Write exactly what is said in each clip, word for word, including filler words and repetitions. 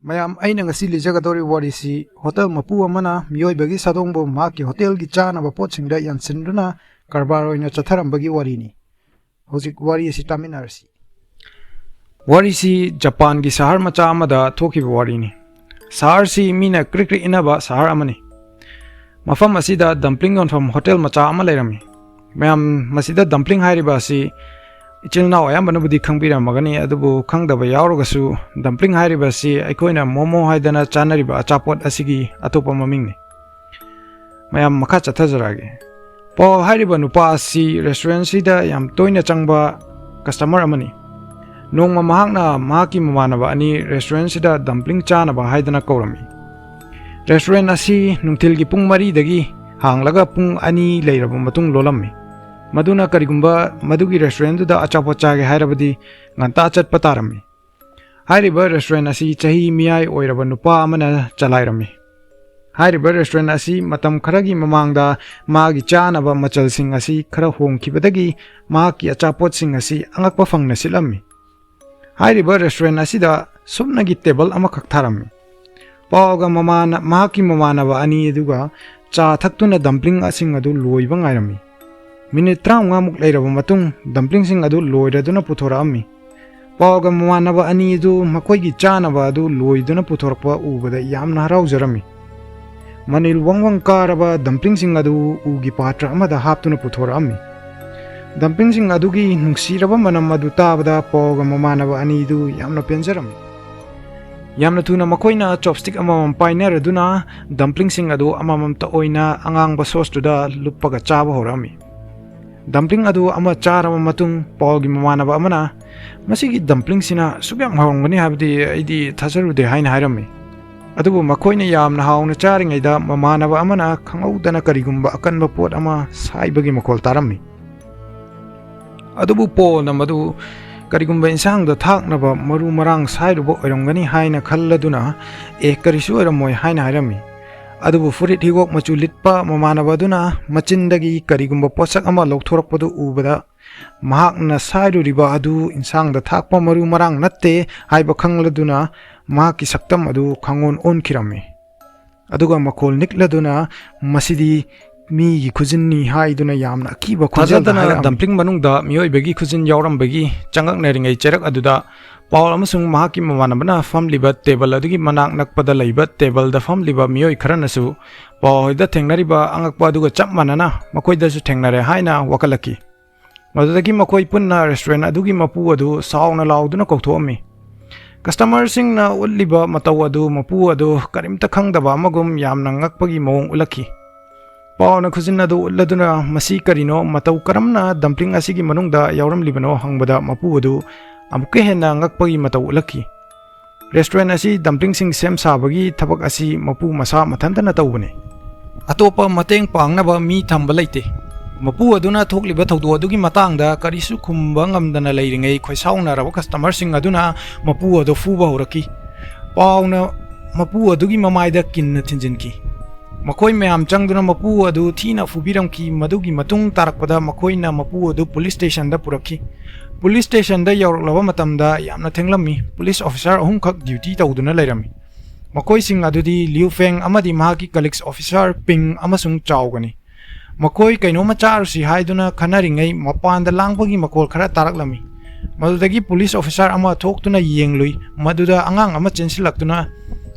ꯃꯌꯥꯝ, ꯑꯩꯅ ꯉꯁꯤ ꯂꯤꯖꯒꯗꯧꯔꯤꯕ ꯋꯥꯔꯤꯁꯤ ꯍꯣꯇꯦꯜ ꯃꯄꯨ ꯑꯃꯅ ꯃꯤꯑꯣꯏꯕꯒꯤ ꯁꯥꯗꯣꯡꯕꯨ ꯃꯍꯥꯛꯀꯤ ꯍꯣꯇꯦꯜꯒꯤ ꯆꯥꯅꯕ ꯄꯣꯠꯁꯤꯡꯗ ꯌꯥꯟꯁꯤꯟꯗꯨꯅ ꯀꯔꯕꯥꯔ ꯑꯣꯏꯅ ꯆꯠꯊꯔꯝꯕꯒꯤ ꯋꯥꯔꯤꯅꯤ꯫ ꯍꯧꯖꯤꯛ ꯋꯥꯔꯤ ꯑꯁꯤ ꯇꯥꯃꯤꯟꯅꯔꯁꯤ꯫ ꯋꯥꯔꯤꯁꯤ ꯖꯄꯥꯟꯒꯤ ꯁꯍꯔ ꯃꯆꯥ ꯑꯃꯗ ꯊꯣꯛꯈꯤꯕ ꯋꯥꯔꯤꯅꯤ꯫ ꯁꯍꯔꯁꯤ ꯃꯤꯅ ꯀ꯭ꯔꯤꯛ ꯀ꯭ꯔꯤꯛ ꯏꯟꯅꯕ ꯁꯍꯔ ꯑꯃꯅꯤ꯫ ꯃꯐꯝ ꯑꯁꯤꯗ ꯗꯝꯄ꯭ꯂꯤꯡ ꯌꯣꯟꯐꯝ ꯍꯣꯇꯦꯜ ꯃꯆꯥ ꯑꯃ ꯂꯩꯔꯝꯃꯤ꯫ ꯃꯌꯥꯝ, ꯃꯁꯤꯗ ꯗꯝꯄ꯭ꯂꯤꯡ ꯍꯥꯏꯔꯤꯕ ꯑꯁꯤ ꯏꯆꯤꯜ ꯏꯅꯥꯎ ꯑꯌꯥꯝꯕꯅꯕꯨꯗꯤ ꯈꯪꯕꯤꯔꯝꯃꯒꯅꯤ, ꯑꯗꯨꯕꯨ ꯈꯪꯗꯕ ꯌꯥꯎꯔꯒꯁꯨ ꯗꯝꯄ꯭ꯂꯤꯡ ꯍꯥꯏꯔꯤꯕ ꯑꯁꯤ ꯑꯩꯈꯣꯏꯅ ꯃꯣꯃꯣ ꯍꯥꯏꯗꯅ ꯆꯥꯅꯔꯤꯕ ꯑꯆꯥꯄꯣꯠ ꯑꯁꯤꯒꯤ ꯑꯇꯣꯞꯄ ꯃꯃꯤꯡꯅꯤ꯫ ꯃꯌꯥꯝ, ꯃꯈꯥ ꯆꯠꯊꯖꯔꯛꯑꯒꯦ꯫ ꯄꯥꯎꯜ ꯍꯥꯏꯔꯤꯕ ꯅꯨꯄꯥ ꯑꯁꯤ ꯔꯦꯁꯇꯨꯔꯦꯟꯁꯤꯗ ꯌꯥꯝ ꯇꯣꯏꯅ ꯆꯪꯕ ꯀꯁꯇꯃꯔ ꯑꯃꯅꯤ꯫ ꯅꯣꯡꯃ ꯃꯍꯥꯛꯅ ꯃꯍꯥꯛꯀꯤ ꯃꯃꯥꯟꯅꯕ ꯑꯅꯤ ꯔꯦꯁꯇꯨꯔꯦꯟꯁꯤꯗ ꯗꯝꯄ꯭ꯂꯤꯡ ꯆꯥꯅꯕ ꯍꯥꯏꯗꯅ ꯀꯧꯔꯝꯃꯤ꯫ ꯔꯦꯁꯇꯨꯔꯦꯟ ꯑꯁꯤ ꯅꯨꯡꯊꯤꯜꯒꯤ ꯄꯨꯡ ꯃꯔꯤꯗꯒꯤ ꯍꯥꯡꯂꯒ ꯄꯨꯡ ꯑꯅꯤ ꯂꯩꯔꯕ ꯃꯇꯨꯡ ꯂꯣꯜꯂꯝꯃꯤ꯫ ꯃꯗꯨꯅ ꯀꯔꯤꯒꯨꯝꯕ ꯃꯗꯨꯒꯤ ꯔꯦꯁꯇꯨꯔꯦꯟꯗꯨꯗ ꯑꯆꯥꯄꯣꯠ ꯆꯥꯒꯦ ꯍꯥꯏꯔꯕꯗꯤ ꯉꯟꯇꯥ ꯆꯠꯄ ꯇꯥꯔꯝꯃꯤ꯫ ꯍꯥꯏꯔꯤꯕ ꯔꯦꯁꯇꯨꯔꯦꯟ ꯑꯁꯤ ꯆꯍꯤ ꯃꯤꯌꯥꯏ ꯑꯣꯏꯔꯕ ꯅꯨꯄꯥ ꯑꯃꯅ ꯆꯂꯥꯏꯔꯝꯃꯤ꯫ ꯍꯥꯏꯔꯤꯕ ꯔꯦꯁꯇꯨꯔꯦꯟ ꯑꯁꯤ ꯃꯇꯝ ꯈꯔꯒꯤ ꯃꯃꯥꯡꯗ ꯃꯥꯒꯤ ꯆꯥꯅꯕ ꯃꯆꯜꯁꯤꯡ ꯑꯁꯤ ꯈꯔ ꯍꯣꯡꯈꯤꯕꯗꯒꯤ ꯃꯍꯥꯛꯀꯤ ꯑꯆꯥꯄꯣꯠꯁꯤꯡ ꯑꯁꯤ ꯑꯉꯛꯄ ꯐꯪꯅ ꯁꯤꯠꯂꯝꯃꯤ꯫ ꯍꯥꯏꯔꯤꯕ ꯔꯦꯁꯇꯨꯔꯦꯟ ꯑꯁꯤꯗ ꯁꯨꯞꯅꯒꯤ ꯇꯦꯕꯜ ꯑꯃꯈꯛ ꯊꯥꯔꯝꯃꯤ꯫ ꯄꯥꯎꯒ ꯃꯃꯥꯅ-, ꯃꯍꯥꯛꯀꯤ ꯃꯃꯥꯟꯅꯕ ꯑꯅꯤ ꯑꯗꯨꯒ ꯆꯥ ꯊꯛꯇꯨꯅ ꯗꯝꯄ꯭ꯂꯤꯡꯁꯤꯡ ꯑꯗꯨ ꯂꯣꯏꯕ ꯉꯥꯏꯔꯝꯃꯤ꯫ ꯃꯤꯅꯤꯠ ꯇꯔꯥꯃꯉꯥꯃꯨꯛ ꯂꯩꯔꯕ ꯃꯇꯨꯡ ꯗꯝꯄ꯭ꯂꯤꯡꯁꯤꯡ ꯑꯗꯨ ꯂꯣꯏꯔꯗꯨꯅ ꯄꯨꯊꯣꯔꯛꯑꯝꯃꯤ꯫ ꯄꯥꯎꯒ ꯃꯃꯥꯟꯅꯕ ꯑꯅꯤ ꯑꯗꯨ ꯃꯈꯣꯏꯒꯤ ꯆꯥꯅꯕ ꯑꯗꯨ ꯂꯣꯏꯗꯨꯅ ꯄꯨꯊꯣꯔꯛꯄ ꯎꯕꯗ ꯌꯥꯝꯅ ꯍꯔꯥꯎꯖꯔꯝꯃꯤ꯫ ꯃꯅꯤꯜ ꯋꯪ ꯋꯪ ꯀꯥꯔꯕ ꯗꯝꯄ꯭ꯂꯤꯡꯁꯤꯡ ꯑꯗꯨ ꯎꯒꯤ ꯄꯥꯇ꯭ꯔ ꯑꯃꯗ ꯍꯥꯞꯇꯨꯅ ꯄꯨꯊꯣꯔꯛꯑꯝꯃꯤ꯫ ꯗꯝꯄ꯭ꯂꯤꯡꯁꯤꯡ ꯑꯗꯨꯒꯤ ꯅꯨꯡꯁꯤꯔꯕ ꯃꯅꯝ ꯑꯗꯨ ꯇꯥꯕꯗ ꯄꯥꯎꯒ ꯃꯃꯥꯟꯅꯕ ꯑꯅꯤꯗꯨ ꯌꯥꯝꯅ ꯄꯦꯟꯖꯔꯝꯃꯤ꯫ ꯌꯥꯝꯅ ꯊꯨꯅ ꯃꯈꯣꯏꯅ ꯆꯣꯞꯁ꯭ꯇꯤꯛ ꯑꯃꯃꯝ ꯄꯥꯏꯅꯔꯗꯨꯅ ꯗꯝꯄ꯭ꯂꯤꯡꯁꯤꯡ ꯑꯗꯨ ꯑꯃꯃꯝꯇ ꯑꯣꯏꯅ ꯑꯉꯥꯡꯕ ꯁꯣꯁꯇꯨꯗ ꯂꯨꯞꯄꯒ ꯆꯥꯕ ꯍꯧꯔꯛꯑꯝꯃꯤ꯫ ꯗꯝꯄ꯭ꯂꯤꯡ ꯑꯗꯨ ꯑꯃ ꯆꯥꯔꯕ ꯃꯇꯨꯡ ꯄꯥꯎꯒꯤ ꯃꯃꯥꯟꯅꯕ ꯑꯃꯅ, "ꯃꯁꯤꯒꯤ ꯗꯝꯄ꯭ꯂꯤꯡꯁꯤꯅ ꯑꯁꯨꯛ ꯌꯥꯝ ꯍꯥꯎꯔꯝꯒꯅꯤ ꯍꯥꯏꯕꯗꯤ ꯑꯩꯗꯤ ꯊꯥꯖꯔꯨꯗꯦ" ꯍꯥꯏꯅ ꯍꯥꯏꯔꯝꯃꯤ꯫ ꯑꯗꯨꯕꯨ ꯃꯈꯣꯏꯅ ꯌꯥꯝꯅ ꯍꯥꯎꯅ ꯆꯥꯔꯤꯉꯩꯗ ꯃꯃꯥꯟꯅꯕ ꯑꯃꯅ ꯈꯪꯍꯧꯗꯅ ꯀꯔꯤꯒꯨꯝꯕ ꯑꯀꯟꯕ ꯄꯣꯠ ꯑꯃ ꯁꯥꯏꯕꯒꯤ ꯃꯈꯣꯜ ꯇꯥꯔꯝꯃꯤ꯫ ꯑꯗꯨꯕꯨ ꯄꯣꯜꯅ ꯃꯗꯨ ꯀꯔꯤꯒꯨꯝꯕ ꯏꯟꯁꯥꯡꯗ ꯊꯥꯛꯅꯕ ꯃꯔꯨ ꯃꯔꯥꯡ ꯁꯥꯏꯔꯨꯕ ꯑꯣꯏꯔꯝꯒꯅꯤ ꯍꯥꯏꯅ ꯈꯜꯂꯗꯨꯅ, "ꯑꯦ, ꯀꯔꯤꯁꯨ ꯑꯣꯏꯔꯝꯃꯣꯏ" ꯍꯥꯏꯅ ꯍꯥꯏꯔꯝꯃꯤ꯫ ꯑꯗꯨꯕꯨ ꯐꯨꯔꯤꯠ ꯍꯤꯒꯣꯛ ꯃꯆꯨ ꯂꯤꯠꯄ ꯃꯃꯥꯟꯅꯕ ꯑꯗꯨꯅ ꯃꯆꯤꯟꯗꯒꯤ ꯀꯔꯤꯒꯨꯝꯕ ꯄꯣꯠꯁꯛ ꯑꯃ ꯂꯧꯊꯣꯔꯛꯄꯗꯨ ꯎꯕꯗ, ꯃꯍꯥꯛꯅ ꯁꯥꯏꯔꯨꯔꯤꯕ ꯑꯗꯨ ꯏꯟꯁꯥꯡꯗ ꯊꯥꯛꯄ ꯃꯔꯨ ꯃꯔꯥꯡ ꯅꯠꯇꯦ ꯍꯥꯏꯕ ꯈꯪꯂꯗꯨꯅ, ꯃꯍꯥꯛꯀꯤ ꯁꯛꯇꯝ ꯑꯗꯨ ꯈꯪꯑꯣꯟ ꯑꯣꯟꯈꯤꯔꯝꯃꯤ꯫ ꯑꯗꯨꯒ ꯃꯈꯣꯜ ꯅꯤꯛꯂꯗꯨꯅ, "ꯃꯁꯤꯗꯤ ꯃꯤꯒꯤ ꯈꯨꯖꯤꯟꯅꯤ" ꯍꯥꯏꯗꯨꯅ ꯌꯥꯝꯅ ꯑꯀꯤꯕ ꯈꯣꯟꯖꯦꯜꯗ ꯊꯥꯖꯗꯅ ꯍꯥꯏꯔꯛꯑꯝꯃꯤ꯫ ꯗꯝꯄ꯭ꯂꯤꯡ ꯃꯅꯨꯡꯗ ꯃꯤꯑꯣꯏꯕꯒꯤ ꯈꯨꯖꯤꯟ ꯌꯥꯎꯔꯝꯕꯒꯤ ꯆꯪꯉꯛꯅꯔꯤꯉꯩ ꯆꯩꯔꯛ ꯑꯗꯨꯗ, ꯄꯥꯎꯜ ꯑꯃꯁꯨꯡ ꯃꯍꯥꯛꯀꯤ ꯃꯃꯥꯟꯅꯕꯅ ꯐꯝꯂꯤꯕ ꯇꯦꯕꯜ ꯑꯗꯨꯒꯤ ꯃꯅꯥꯛ ꯅꯛꯄꯗ ꯂꯩꯕ ꯇꯦꯕꯜꯗ ꯐꯝꯂꯤꯕ ꯃꯤꯑꯣꯏ ꯈꯔꯅꯁꯨ ꯄꯥꯎꯜ ꯍꯣꯏꯗ ꯊꯦꯡꯅꯔꯤꯕ ꯑꯉꯛꯄ ꯑꯗꯨꯒ ꯆꯞ ꯃꯥꯟꯅꯅ ꯃꯈꯣꯏꯗꯁꯨ ꯊꯦꯡꯅꯔꯦ ꯍꯥꯏꯅ ꯋꯥꯀꯠꯂꯛꯈꯤ꯫ ꯃꯗꯨꯗꯒꯤ ꯃꯈꯣꯏ ꯄꯨꯟꯅ ꯔꯦꯁꯇꯨꯔꯦꯟ ꯑꯗꯨꯒꯤ ꯃꯄꯨ ꯑꯗꯨ ꯁꯥꯎꯅ ꯂꯥꯎꯗꯨꯅ ꯀꯧꯊꯣꯛꯑꯝꯃꯤ꯫ ꯀꯁꯇꯃꯔꯁꯤꯡꯅ ꯎꯠꯂꯤꯕ ꯃꯇꯧ ꯑꯗꯨ ꯃꯄꯨ ꯑꯗꯨ ꯀꯔꯤꯝꯇ ꯈꯪꯗꯕ ꯑꯃꯒꯨꯝ ꯌꯥꯝꯅ ꯉꯛꯄꯒꯤ ꯃꯑꯣꯡ ꯎꯠꯂꯛꯈꯤ꯫ ꯄꯥꯎꯅ ꯈꯨꯖꯤꯟ ꯑꯗꯨ ꯎꯠꯂꯗꯨꯅ, "ꯃꯁꯤ ꯀꯔꯤꯅꯣ? ꯃꯇꯧ ꯀꯔꯝꯅ ꯗꯝꯄ꯭ꯂꯤꯡ ꯑꯁꯤꯒꯤ ꯃꯅꯨꯡꯗ ꯌꯥꯎꯔꯝꯂꯤꯕꯅꯣ?" ꯍꯪꯕꯗ ꯃꯄꯨ ꯑꯗꯨ ꯑꯃꯨꯛꯀ ꯍꯦꯟꯅ ꯉꯛꯄꯒꯤ ꯃꯇꯧ ꯎꯠꯂꯛꯈꯤ꯫ ꯔꯦꯁꯇꯨꯔꯦꯟ ꯑꯁꯤ ꯗꯝꯄ꯭ꯂꯤꯡꯁꯤꯡ ꯁꯦꯝ ꯁꯥꯕꯒꯤ ꯊꯕꯛ ꯑꯁꯤ ꯃꯄꯨ ꯃꯁꯥ ꯃꯊꯟꯇꯅ ꯇꯧꯕꯅꯤ꯫ ꯑꯇꯣꯞꯄ ꯃꯇꯦꯡ ꯄꯥꯡꯅꯕ ꯃꯤ ꯊꯝꯕ ꯂꯩꯇꯦ꯫ ꯃꯄꯨ ꯑꯗꯨꯅ ꯊꯣꯛꯂꯤꯕ ꯊꯧꯗꯣꯛ ꯑꯗꯨꯒꯤ ꯃꯇꯥꯡꯗ ꯀꯔꯤꯁꯨ ꯈꯨꯝꯕ ꯉꯝꯗꯅ ꯂꯩꯔꯤꯉꯩ, ꯈꯣꯏꯁꯥꯎꯅꯔꯕ ꯀꯁꯇꯃꯔꯁꯤꯡ ꯑꯗꯨꯅ ꯃꯄꯨ ꯑꯗꯨ ꯐꯨꯕ ꯍꯧꯔꯛꯈꯤ꯫ ꯄꯥꯎꯅ ꯃꯄꯨ ꯑꯗꯨꯒꯤ ꯃꯃꯥꯏꯗ ꯀꯤꯟꯅ ꯊꯤꯟꯖꯤꯟꯈꯤ꯫ ꯃꯈꯣꯏ ꯃꯌꯥꯝ ꯆꯪꯗꯨꯅ ꯃꯄꯨ ꯑꯗꯨ ꯊꯤꯅ ꯐꯨꯕꯤꯔꯝꯈꯤ꯫ ꯃꯗꯨꯒꯤ ꯃꯇꯨꯡ ꯇꯥꯔꯛꯄꯗ ꯃꯈꯣꯏꯅ ꯃꯄꯨ ꯑꯗꯨ ꯄꯨꯂꯤꯁ ꯁ꯭ꯇꯦꯁꯟꯗ ꯄꯨꯔꯛꯈꯤ꯫ ꯄꯨꯂꯤꯁ ꯁ꯭ꯇꯦꯁꯟꯗ ꯌꯧꯔꯛꯂꯕ ꯃꯇꯝꯗ ꯌꯥꯝꯅ ꯊꯦꯡꯂꯝꯃꯤ꯫ ꯄꯨꯂꯤꯁ ꯑꯣꯐꯤꯁꯥꯔ ꯑꯍꯨꯝꯈꯛ ꯗ꯭ꯌꯨꯇꯤ ꯇꯧꯗꯨꯅ ꯂꯩꯔꯝꯃꯤ꯫ ꯃꯈꯣꯏꯁꯤꯡ ꯑꯗꯨꯗꯤ ꯂꯤꯌꯨ ꯐꯦꯡ ꯑꯃꯗꯤ ꯃꯍꯥꯛꯀꯤ ꯀꯂꯤꯛꯁ ꯑꯣꯐꯤꯁꯥꯔ ꯄꯤꯡ ꯑꯃꯁꯨꯡ ꯆꯥꯎꯒꯅꯤ꯫ ꯃꯈꯣꯏ ꯀꯩꯅꯣꯝꯃ ꯆꯥꯔꯨꯁꯤ ꯍꯥꯏꯗꯨꯅ ꯈꯟꯅꯔꯤꯉꯩ, ꯃꯄꯥꯟꯗ ꯂꯥꯡꯕꯒꯤ ꯃꯈꯣꯜ ꯈꯔ ꯇꯥꯔꯛꯂꯝꯃꯤ꯫ ꯃꯗꯨꯗꯒꯤ ꯄꯨꯂꯤꯁ ꯑꯣꯐꯤꯁꯥꯔ ꯑꯃ ꯊꯣꯛꯇꯨꯅ ꯌꯦꯡꯂꯨꯏ꯫ ꯃꯗꯨꯗ ꯑꯉꯥꯡ ꯑꯃ ꯆꯦꯟꯁꯤꯜꯂꯛꯇꯨꯅ,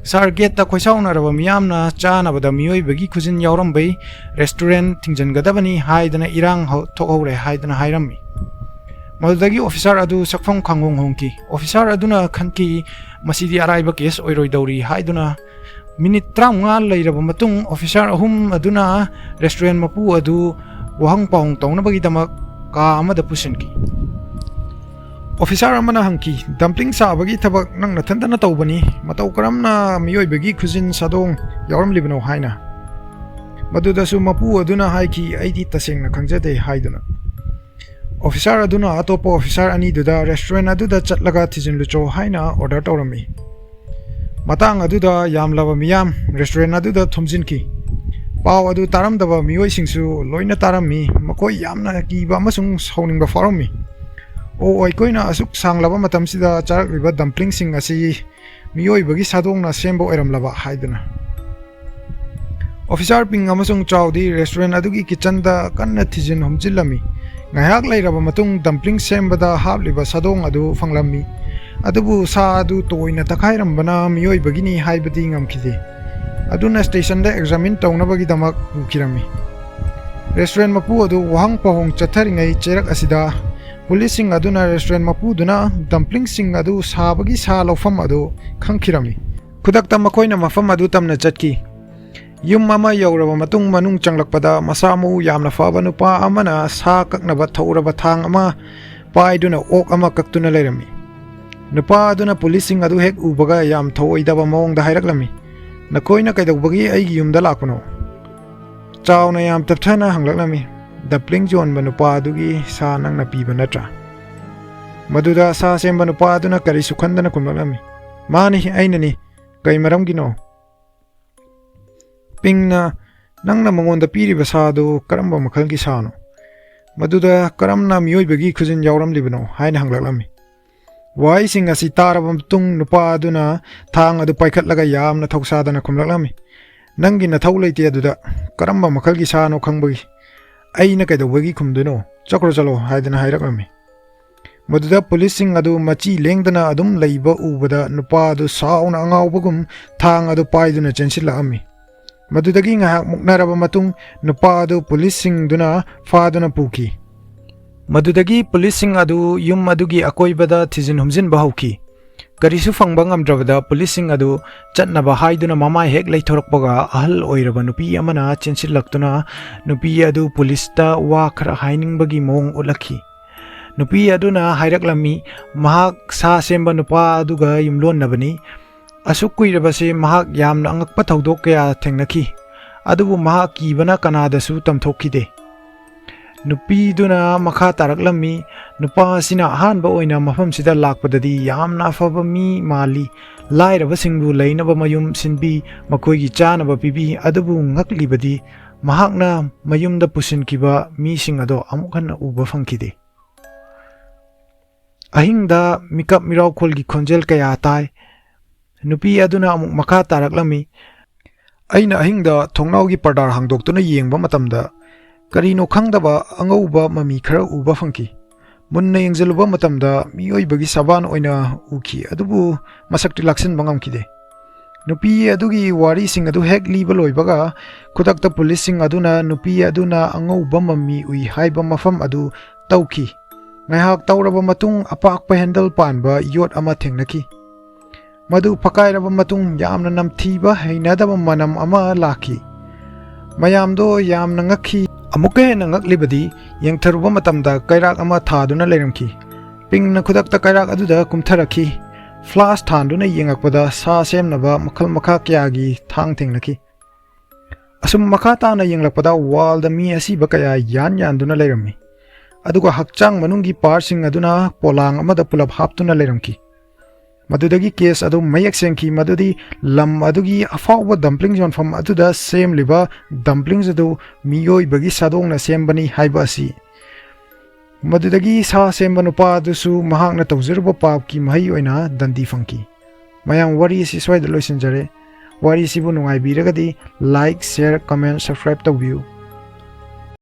"ꯁꯥꯔ, ꯒꯦꯠꯇ ꯈꯣꯏꯁꯥꯎꯅꯔꯕ ꯃꯤꯌꯥꯝꯅ ꯆꯥꯅꯕꯗ ꯃꯤꯑꯣꯏꯕꯒꯤ ꯈꯨꯖꯤꯟ ꯌꯥꯎꯔꯝꯕꯩ ꯔꯦꯁꯇꯨꯔꯦꯟ ꯊꯤꯡꯖꯤꯟꯒꯗꯕꯅꯤ ꯍꯥꯏꯗꯅ ꯏꯔꯥꯡ ꯍꯧ-, ꯊꯣꯛꯍꯧꯔꯦ" ꯍꯥꯏꯗꯅ ꯍꯥꯏꯔꯝꯃꯤ꯫ ꯃꯗꯨꯗꯒꯤ ꯑꯣꯐꯤꯁꯥꯔ ꯑꯗꯨ ꯁꯛꯐꯝ ꯈꯪꯍꯣꯡ ꯍꯣꯡꯈꯤ꯫ ꯑꯣꯐꯤꯁꯥꯔ ꯑꯗꯨꯅ ꯈꯟꯈꯤ, "ꯃꯁꯤꯗꯤ ꯑꯔꯥꯏꯕ ꯀꯦꯁ ꯑꯣꯏꯔꯣꯏꯗꯧꯔꯤ" ꯍꯥꯏꯗꯨꯅ ꯃꯤꯅꯤꯠ ꯇꯔꯥꯃꯉꯥ ꯂꯩꯔꯕ ꯃꯇꯨꯡ, ꯑꯣꯐꯤꯁꯥꯔ ꯑꯍꯨꯝ ꯑꯗꯨꯅ ꯔꯦꯁꯇꯨꯔꯦꯟ ꯃꯄꯨ ꯑꯗꯨ ꯋꯥꯍꯪ ꯄꯥꯎꯍꯪ ꯇꯧꯅꯕꯒꯤꯗꯃꯛ ꯀꯥ ꯑꯃꯗ ꯄꯨꯁꯤꯟꯈꯤ꯫ ꯑꯣꯐꯤꯁꯥꯔ ꯑꯃꯅ ꯍꯪꯈꯤ, "ꯗꯝꯄ꯭ꯂꯤꯡ ꯁꯥꯕꯒꯤ ꯊꯕꯛ ꯅꯪ ꯅꯊꯟꯇꯅ ꯇꯧꯕꯅꯤ, ꯃꯇꯧ ꯀꯔꯝꯅ ꯃꯤꯑꯣꯏꯕꯒꯤ ꯈꯨꯖꯤꯟ ꯁꯥꯗꯣꯡ ꯌꯥꯎꯔꯝꯂꯤꯕꯅꯣ?" ꯍꯥꯏꯅ꯫ ꯃꯗꯨꯗꯁꯨ ꯃꯄꯨ ꯑꯗꯨꯅ ꯍꯥꯏꯈꯤ, "ꯑꯩꯗꯤ ꯇꯁꯦꯡꯅ ꯈꯪꯖꯗꯦ" ꯍꯥꯏꯗꯨꯅ꯫ ꯑꯣꯐꯤꯁꯥꯔ ꯑꯗꯨꯅ ꯑꯇꯣꯞꯄ ꯑꯣꯐꯤꯁꯥꯔ ꯑꯅꯤꯗꯨꯗ ꯔꯦꯁꯇꯨꯔꯦꯟ ꯑꯗꯨꯗ ꯆꯠꯂꯒ ꯊꯤꯖꯤꯜꯂꯨꯆꯣ ꯍꯥꯏꯅ ꯑꯣꯔꯗꯔ ꯇꯧꯔꯝꯃꯤ꯫ ꯃꯇꯥꯡ ꯑꯗꯨꯗ ꯌꯥꯝꯂꯕ ꯃꯤꯌꯥꯝ ꯔꯦꯁꯇꯨꯔꯦꯟ ꯑꯗꯨꯗ ꯊꯨꯝꯖꯤꯟꯈꯤ꯫ ꯄꯥꯎ ꯑꯗꯨ ꯇꯥꯔꯝꯗꯕ ꯃꯤꯑꯣꯏꯁꯤꯡꯁꯨ ꯂꯣꯏꯅ ꯇꯥꯔꯝꯃꯤ꯫ ꯃꯈꯣꯏ ꯌꯥꯝꯅ ꯀꯤꯕ ꯑꯃꯁꯨꯡ ꯁꯥꯎꯅꯤꯡꯕ ꯐꯥꯎꯔꯝꯃꯤ꯫ ꯑꯣ, ꯑꯩꯈꯣꯏꯅ ꯑꯁꯨꯛ ꯁꯥꯡꯂꯕ ꯃꯇꯝꯁꯤꯗ ꯆꯥꯔꯛꯂꯤꯕ ꯗꯝꯄ꯭ꯂꯤꯡꯁꯤꯡ ꯑꯁꯤ ꯃꯤꯑꯣꯏꯕꯒꯤ ꯁꯥꯗꯣꯡꯅ ꯁꯦꯝꯕ ꯑꯣꯏꯔꯝꯂꯕ ꯍꯥꯏꯗꯨꯅ꯫ ꯑꯣꯐꯤꯁꯥꯔ ꯄꯤꯡ ꯑꯃꯁꯨꯡ ꯆꯥꯎꯗꯤ ꯔꯦꯁꯇꯨꯔꯦꯟ ꯑꯗꯨꯒꯤ ꯀꯤꯆꯟꯗ ꯀꯟꯅ ꯊꯤꯖꯤꯟ ꯍꯨꯝꯖꯤꯜꯂꯝꯃꯤ꯫ ꯉꯥꯏꯍꯥꯛ ꯂꯩꯔꯕ ꯃꯇꯨꯡ ꯗꯝꯄ꯭ꯂꯤꯡ ꯁꯦꯝꯕꯗ ꯍꯥꯞꯂꯤꯕ ꯁꯥꯗꯣꯡ ꯑꯗꯨ ꯐꯪꯂꯝꯃꯤ꯫ ꯑꯗꯨꯕꯨ ꯁꯥ ꯑꯗꯨ ꯇꯣꯏꯅ ꯇꯛꯈꯥꯏꯔꯝꯕꯅ ꯃꯤꯑꯣꯏꯕꯒꯤꯅꯤ ꯍꯥꯏꯕꯗꯤ ꯉꯝꯈꯤꯗꯦ꯫ ꯑꯗꯨꯅ ꯁ꯭ꯇꯦꯁꯟꯗ ꯑꯦꯛꯖꯥꯃꯤꯟ ꯇꯧꯅꯕꯒꯤꯗꯃꯛ ꯄꯨꯈꯤꯔꯝꯃꯤ꯫ ꯔꯦꯁꯇꯨꯔꯦꯟ ꯃꯄꯨ ꯑꯗꯨ ꯋꯥꯍꯪ ꯄꯥꯎꯍꯪ ꯆꯠꯊꯔꯤꯉꯩ ꯆꯩꯔꯛ ꯑꯁꯤꯗ ꯄꯨꯂꯤꯁꯁꯤꯡ ꯑꯗꯨꯅ ꯔꯦꯁꯇꯨꯔꯦꯟ ꯃꯄꯨꯗꯨꯅ ꯗꯝꯄ꯭ꯂꯤꯡꯁꯤꯡ ꯑꯗꯨ ꯁꯥꯕꯒꯤ ꯁꯥ ꯂꯧꯐꯝ ꯑꯗꯨ ꯈꯪꯈꯤꯔꯝꯃꯤ꯫ ꯈꯨꯗꯛꯇ ꯃꯈꯣꯏꯅ ꯃꯐꯝ ꯑꯗꯨ ꯇꯝꯅ ꯆꯠꯈꯤ꯫ ꯌꯨꯝ ꯑꯃ ꯌꯧꯔꯕ ꯃꯇꯨꯡ ꯃꯅꯨꯡ ꯆꯪꯂꯛꯄꯗ ꯃꯁꯥ ꯃꯎ ꯌꯥꯝꯅ ꯐꯕ ꯅꯨꯄꯥ ꯑꯃꯅ ꯁꯥ ꯀꯛꯅꯕ ꯊꯧꯔꯕ ꯊꯥꯡ ꯑꯃ ꯄꯥꯏꯗꯨꯅ ꯑꯣꯛ ꯑꯃ ꯀꯛꯇꯨꯅ ꯂꯩꯔꯝꯃꯤ꯫ ꯅꯨꯄꯥ ꯑꯗꯨꯅ ꯄꯨꯂꯤꯁꯁꯤꯡ ꯑꯗꯨ ꯍꯦꯛ ꯎꯕꯒ ꯌꯥꯝ ꯊꯧꯑꯣꯏꯗꯕ ꯃꯑꯣꯡꯗ ꯍꯥꯏꯔꯛꯂꯝꯃꯤ, "ꯅꯈꯣꯏꯅ ꯀꯩꯗꯧꯕꯒꯤ ꯑꯩꯒꯤ ꯌꯨꯝꯗ ꯂꯥꯛꯄꯅꯣ?" ꯆꯥꯎꯅ ꯌꯥꯝ ꯇꯞꯊꯅ ꯍꯪꯂꯛꯂꯝꯃꯤ, "ꯗꯝꯄ꯭ꯂꯤꯡ ꯌꯣꯟꯕ ꯅꯨꯄꯥ ꯑꯗꯨꯒꯤ ꯁꯥ ꯅꯪꯅ ꯄꯤꯕ ꯅꯠꯇ꯭ꯔꯥ?" ꯃꯗꯨꯗ ꯁꯥ ꯁꯦꯝꯕ ꯅꯨꯄꯥ ꯑꯗꯨꯅ ꯀꯔꯤꯁꯨ ꯈꯟꯗꯅ ꯈꯨꯝꯂꯛꯂꯝꯃꯤ, "ꯃꯥꯅꯤ, ꯑꯩꯅꯅꯤ꯫ ꯀꯩ ꯃꯔꯝꯒꯤꯅꯣ?" ꯄꯤꯡꯅ, "ꯅꯪꯅ ꯃꯉꯣꯟꯗ ꯄꯤꯔꯤꯕ ꯁꯥ ꯑꯗꯨ ꯀꯔꯝꯕ ꯃꯈꯜꯒꯤ ꯁꯥꯅꯣ? ꯃꯗꯨꯗ ꯀꯔꯝꯅ ꯃꯤꯑꯣꯏꯕꯒꯤ ꯈꯨꯖꯤꯟ ꯌꯥꯎꯔꯝꯂꯤꯕꯅꯣ?" ꯍꯥꯏꯅ ꯍꯪꯂꯛꯂꯝꯃꯤ꯫ ꯋꯥꯍꯩꯁꯤꯡ ꯑꯁꯤ ꯇꯥꯔꯕ ꯃꯇꯨꯡ ꯅꯨꯄꯥ ꯑꯗꯨꯅ ꯊꯥꯡ ꯑꯗꯨ ꯄꯥꯏꯈꯠꯂꯒ ꯌꯥꯝꯅ ꯊꯧꯁꯥꯗꯅ ꯈꯨꯝꯂꯛꯂꯝꯃꯤ, "ꯅꯪꯒꯤ ꯅꯊꯧ ꯂꯩꯇꯦ ꯑꯗꯨꯗ꯫ ꯀꯔꯝꯕ ꯃꯈꯜꯒꯤ ꯁꯥꯅꯣ ꯈꯪꯕꯒꯤ ꯑꯩꯅ ꯀꯩꯗꯧꯕꯒꯤ ꯈꯨꯝꯗꯣꯏꯅꯣ? ꯆꯠꯈ꯭ꯔꯣ ꯆꯠꯂꯣ" ꯍꯥꯏꯗꯅ ꯍꯥꯏꯔꯛꯂꯝꯃꯤ꯫ ꯃꯗꯨꯗ ꯄꯨꯂꯤꯁꯁꯤꯡ ꯑꯗꯨ ꯃꯆꯤ ꯂꯦꯡꯗꯅ ꯑꯗꯨꯝ ꯂꯩꯕ ꯎꯕꯗ ꯅꯨꯄꯥ ꯑꯗꯨ ꯁꯥꯎꯅ ꯑꯉꯥꯎꯕꯒꯨꯝ ꯊꯥꯡ ꯑꯗꯨ ꯄꯥꯏꯗꯨꯅ ꯆꯦꯟꯁꯤꯜꯂꯛꯂꯝꯃꯤ꯫ ꯃꯗꯨꯗꯒꯤ ꯉꯥꯏꯍꯥꯛ ꯃꯨꯛꯅꯔꯕ ꯃꯇꯨꯡ ꯅꯨꯄꯥ ꯑꯗꯨ ꯄꯨꯂꯤꯁꯁꯤꯡꯗꯨꯅ ꯐꯥꯗꯨꯅ ꯄꯨꯈꯤ꯫ ꯃꯗꯨꯗꯒꯤ ꯄꯨꯂꯤꯁꯁꯤꯡ ꯑꯗꯨ ꯌꯨꯝ ꯑꯗꯨꯒꯤ ꯑꯀꯣꯏꯕꯗ ꯊꯤꯖꯤꯟ ꯍꯨꯝꯖꯤꯟꯕ ꯍꯧꯈꯤ꯫ ꯀꯔꯤꯁꯨ ꯐꯪꯕ ꯉꯝꯗ꯭ꯔꯕꯗ ꯄꯨꯂꯤꯁꯁꯤꯡ ꯑꯗꯨ ꯆꯠꯅꯕ ꯍꯥꯏꯗꯨꯅ ꯃꯃꯥꯏ ꯍꯦꯛ ꯂꯩꯊꯣꯔꯛꯄꯒ ꯑꯍꯜ ꯑꯣꯏꯔꯕ ꯅꯨꯄꯤ ꯑꯃꯅ ꯆꯦꯟꯁꯤꯜꯂꯛꯇꯨꯅ ꯅꯨꯄꯤ ꯑꯗꯨ ꯄꯨꯂꯤꯁꯇ ꯋꯥ ꯈꯔ ꯍꯥꯏꯅꯤꯡꯕꯒꯤ ꯃꯑꯣꯡ ꯎꯠꯂꯛꯈꯤ꯫ ꯅꯨꯄꯤ ꯑꯗꯨꯅ ꯍꯥꯏꯔꯛꯂꯝꯃꯤ, ꯃꯍꯥꯛ ꯁꯥ ꯁꯦꯝꯕ ꯅꯨꯄꯥ ꯑꯗꯨꯒ ꯌꯨꯝꯂꯣꯟꯅꯕꯅꯤ꯫ ꯑꯁꯨꯛ ꯀꯨꯏꯔꯕꯁꯤ ꯃꯍꯥꯛ ꯌꯥꯝꯅ ꯑꯉꯛꯄ ꯊꯧꯗꯣꯛ ꯀꯌꯥ ꯊꯦꯡꯅꯈꯤ, ꯑꯗꯨꯕꯨ ꯃꯍꯥꯛ ꯀꯤꯕꯅ ꯀꯅꯥꯗꯁꯨ ꯇꯝꯊꯣꯛꯈꯤꯗꯦ꯫ ꯅꯨꯄꯤꯗꯨꯅ ꯃꯈꯥ ꯇꯥꯔꯛꯂꯝꯃꯤ, ꯅꯨꯄꯥ ꯑꯁꯤꯅ ꯑꯍꯥꯟꯕ ꯑꯣꯏꯅ ꯃꯐꯝꯁꯤꯗ ꯂꯥꯛꯄꯗꯗꯤ ꯌꯥꯝꯅ ꯑꯐꯕ ꯃꯤ ꯃꯥꯜꯂꯤ꯫ ꯂꯥꯏꯔꯕꯁꯤꯡꯕꯨ ꯂꯩꯅꯕ ꯃꯌꯨꯝ ꯁꯤꯟꯕꯤ, ꯃꯈꯣꯏꯒꯤ ꯆꯥꯅꯕ ꯄꯤꯕꯤ꯫ ꯑꯗꯨꯕꯨ ꯉꯛꯂꯤꯕꯗꯤ, ꯃꯍꯥꯛꯅ ꯃꯌꯨꯝꯗ ꯄꯨꯁꯤꯟꯈꯤꯕ ꯃꯤꯁꯤꯡ ꯑꯗꯣ ꯑꯃꯨꯛ ꯍꯟꯅ ꯎꯕ ꯐꯪꯈꯤꯗꯦ꯫ ꯑꯍꯤꯡꯗ ꯃꯤꯀꯞ ꯃꯤꯔꯥꯎꯈꯣꯜꯒꯤ ꯈꯣꯟꯖꯦꯜ ꯀꯌꯥ ꯇꯥꯏ꯫ ꯅꯨꯄꯤ ꯑꯗꯨꯅ ꯑꯃꯨꯛ ꯃꯈꯥ ꯇꯥꯔꯛꯂꯝꯃꯤ, "ꯑꯩꯅ ꯑꯍꯤꯡꯗ ꯊꯣꯡꯅꯥꯎꯒꯤ ꯄꯔꯗꯥ ꯍꯥꯡꯗꯣꯛꯇꯨꯅ ꯌꯦꯡꯕ ꯃꯇꯝꯗ, ꯀꯔꯤꯅꯣ ꯈꯪꯗꯕ ꯑꯉꯧꯕ ꯃꯃꯤ ꯈꯔ ꯎꯕ ꯐꯪꯈꯤ꯫ ꯃꯨꯟꯅ ꯌꯦꯡꯁꯤꯜꯂꯨꯕ ꯃꯇꯝꯗ, ꯃꯤꯑꯣꯏꯕꯒꯤ ꯁꯕꯥꯟ ꯑꯣꯏꯅ ꯎꯈꯤ, ꯑꯗꯨꯕꯨ ꯃꯁꯛꯇꯤ ꯂꯥꯛꯁꯤꯟꯕ ꯉꯝꯈꯤꯗꯦ꯫" ꯅꯨꯄꯤ ꯑꯗꯨꯒꯤ ꯋꯥꯔꯤꯁꯤꯡ ꯑꯗꯨ ꯍꯦꯛ ꯂꯤꯕ ꯂꯣꯏꯕꯒ, ꯈꯨꯗꯛꯇ ꯄꯨꯂꯤꯁꯁꯤꯡ ꯑꯗꯨꯅ ꯅꯨꯄꯤ ꯑꯗꯨꯅ ꯑꯉꯧꯕ ꯃꯃꯤ ꯎꯏ ꯍꯥꯏꯕ ꯃꯐꯝ ꯑꯗꯨ ꯇꯧꯈꯤ꯫ ꯉꯥꯏꯍꯥꯛ ꯇꯧꯔꯕ ꯃꯇꯨꯡ, ꯑꯄꯥꯛꯄ ꯍꯦꯟꯗꯜ ꯄꯥꯟꯕ ꯌꯣꯠ ꯑꯃ ꯊꯦꯡꯅꯈꯤ꯫ ꯃꯗꯨ ꯐꯛꯀꯥꯏꯔꯕ ꯃꯇꯨꯡ, ꯌꯥꯝꯅ ꯅꯝꯊꯤꯕ, ꯍꯩꯅꯗꯕ ꯃꯅꯝ ꯑꯃ ꯂꯥꯛꯈꯤ꯫ ꯃꯌꯥꯝꯗꯣ ꯌꯥꯝꯅ ꯉꯛꯈꯤ꯫ ꯑꯃꯨꯛꯀ ꯍꯦꯟꯅ ꯉꯛꯂꯤꯕꯗꯤ, ꯌꯦꯡꯊꯔꯨꯕ ꯃꯇꯝꯗ ꯀꯩꯔꯥꯛ ꯑꯃ ꯊꯥꯗꯨꯅ ꯂꯩꯔꯝꯈꯤ꯫ ꯄꯤꯡꯅ ꯈꯨꯗꯛꯇ ꯀꯩꯔꯥꯛ ꯑꯗꯨꯗ ꯀꯨꯝꯊꯔꯛꯈꯤ꯫ ꯐ꯭ꯂꯥꯁ ꯊꯥꯟꯗꯨꯅ ꯌꯦꯡꯉꯛꯄꯗ, ꯁꯥ ꯁꯦꯝꯅꯕ ꯃꯈꯜ ꯃꯈꯥ ꯀꯌꯥꯒꯤ ꯊꯥꯡ ꯊꯦꯡꯅꯈꯤ꯫ ꯑꯁꯨꯝ ꯃꯈꯥ ꯇꯥꯅ ꯌꯦꯡꯂꯛꯄꯗ, ꯋꯥꯜꯗ ꯃꯤ ꯑꯁꯤꯕ ꯀꯌꯥ ꯌꯥꯟ ꯌꯥꯟꯗꯨꯅ ꯂꯩꯔꯝꯃꯤ꯫ ꯑꯗꯨꯒ ꯍꯛꯆꯥꯡ ꯃꯅꯨꯡꯒꯤ ꯄꯥꯔꯠꯁꯤꯡ ꯑꯗꯨꯅ ꯄꯣꯂꯥꯡ ꯑꯃꯗ ꯄꯨꯂꯞ ꯍꯥꯞꯇꯨꯅ ꯂꯩꯔꯝꯈꯤ꯫ ꯃꯗꯨꯗꯒꯤ ꯀꯦꯁ ꯑꯗꯨ ꯃꯌꯦꯛ ꯁꯦꯡꯈꯤ ꯃꯗꯨꯗꯤ, ꯂꯝ ꯑꯗꯨꯒꯤ ꯑꯐꯥꯎꯕ ꯗꯝꯄ꯭ꯂꯤꯡ ꯌꯣꯟꯐꯝ ꯑꯗꯨꯗ ꯁꯦꯝꯂꯤꯕ ꯗꯝꯄ꯭ꯂꯤꯡꯁ ꯑꯗꯨ ꯃꯤꯑꯣꯏꯕꯒꯤ ꯁꯥꯗꯣꯡꯅ ꯁꯦꯝꯕꯅꯤ ꯍꯥꯏꯕ ꯑꯁꯤ꯫ ꯃꯗꯨꯗꯒꯤ ꯁꯥ ꯁꯦꯝꯕ ꯅꯨꯄꯥ ꯑꯗꯨꯁꯨ ꯃꯍꯥꯛꯅ ꯇꯧꯖꯔꯨꯕ ꯄꯥꯞꯀꯤ ꯃꯍꯩ ꯑꯣꯏꯅ ꯗꯟꯗꯤ ꯐꯪꯈꯤ꯫ ꯃꯌꯥꯝ, ꯋꯥꯔꯤ ꯑꯁꯤ ꯁ꯭ꯋꯥꯏꯗ ꯂꯣꯏꯁꯤꯟꯖꯔꯦ꯫ ꯋꯥꯔꯤꯁꯤꯕꯨ ꯅꯨꯡꯉꯥꯏꯕꯤꯔꯒꯗꯤ like, share, comment, subscribe ꯇꯧꯕꯤꯌꯨ꯫